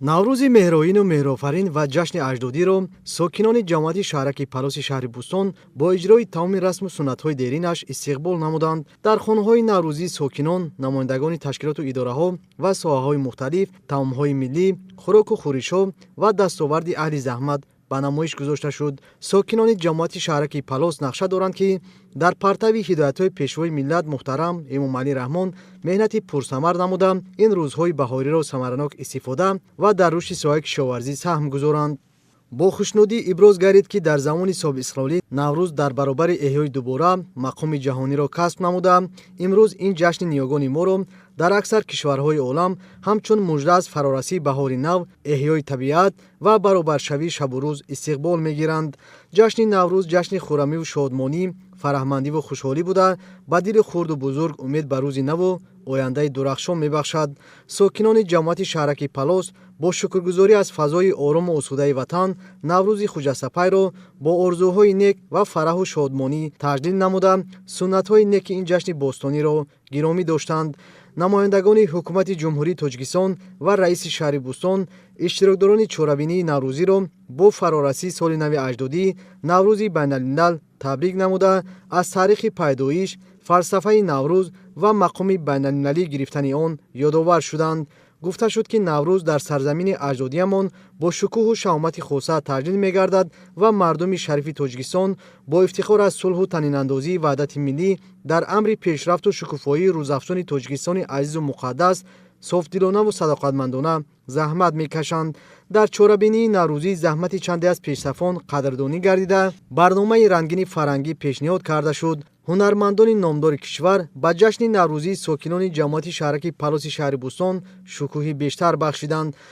Наврӯзи меҳроину меҳрофарин ва ҷашни аҷдодиро сокинони ҷамоати шаҳраки Палоси шаҳри Бӯстон бо иҷрои тамоми расму суннатҳои деринаш истиқбол намуданд. Дар хонаҳои наврӯзии сокинон намояндагони ташкилоту идораҳо ва соҳаҳои мухталиф таомҳои миллӣ, хӯроку хӯришҳо ва дастоварди аҳли заҳмат ба намоиш гузошта шуд. Сокинони ҷамоати шаҳраки Палос нақша доранд, ки дар партави ҳидоятҳои Пешвои миллат муҳтарам Эмомалӣ Раҳмон меҳнати пурсамар намуда, ин рӯзҳои баҳориро самаранок истифода ва дар рушди соҳаи кишоварзӣ саҳм гузоранд. Бо хушнудӣ иброз гардид, ки дар замони соҳибистиқлолӣ Наврӯз дар баробари эҳёи дубора мақоми ҷаҳониро касб намуда, имрӯз ин ҷашни ниёгони моро дар аксар кишварҳои олам ҳамчун мужда аз фарорасии баҳори нав, эҳёи табиат ва баробаршавии шабу рӯз истиқбол мегиранд. Ҷашни Наврӯз ҷашни хуррамиву шодмонӣ, фараҳмандиву хушҳолӣ буда, ба дили хурду бузург умед ба рӯзи наву ояндаи дурахшон мебахшад. Сокинони ҷамоати шаҳраки Палос бо шукргузорӣ аз фазои орому осудаи ватан Наврӯзи хуҷастапайро бо орзуҳои нек ва фараҳу шодмонӣ таҷлил намуда, суннатҳои неки ин ҷашни бостониро гиромӣ доштанд. Намояндагони Ҳукумати Ҷумҳурии Тоҷикистон ва раиси шаҳри Бӯстон иштирокдорони чорабинии наврӯзиро бо фарорасии соли нави аҷдодӣ, Наврӯзи байналмилал табрик намуда, аз таърихи пайдоиш, фалсафаи Наврӯз ва мақоми байналмилалӣ гирифтани он ёдовар шуданд. Гуфта шуд, ки Наврӯз дар сарзамини аҷдодиямон бо шукӯҳу шаҳомати хоса таҷлил мегардад ва мардуми шарифи Тоҷикистон бо ифтихор аз сулҳу танинандозии ваҳдати миллӣ дар амри пешрафту шукуфоии рӯзафзуни Тоҷикистони азизу муқаддас софдилонаву садоқатмандона заҳмат мекашанд. Дар чорабинии наврӯзӣ заҳмати чанде аз пешсафон қадрдонӣ гардида, барномаи рангини фарҳангӣ пешниҳод карда шуд. Ҳунармандони номдори кишвар ба ҷашни наврӯзии сокинони ҷамоати шаҳраки Палоси шаҳри Бӯстон шукӯҳи бештар бахшиданд.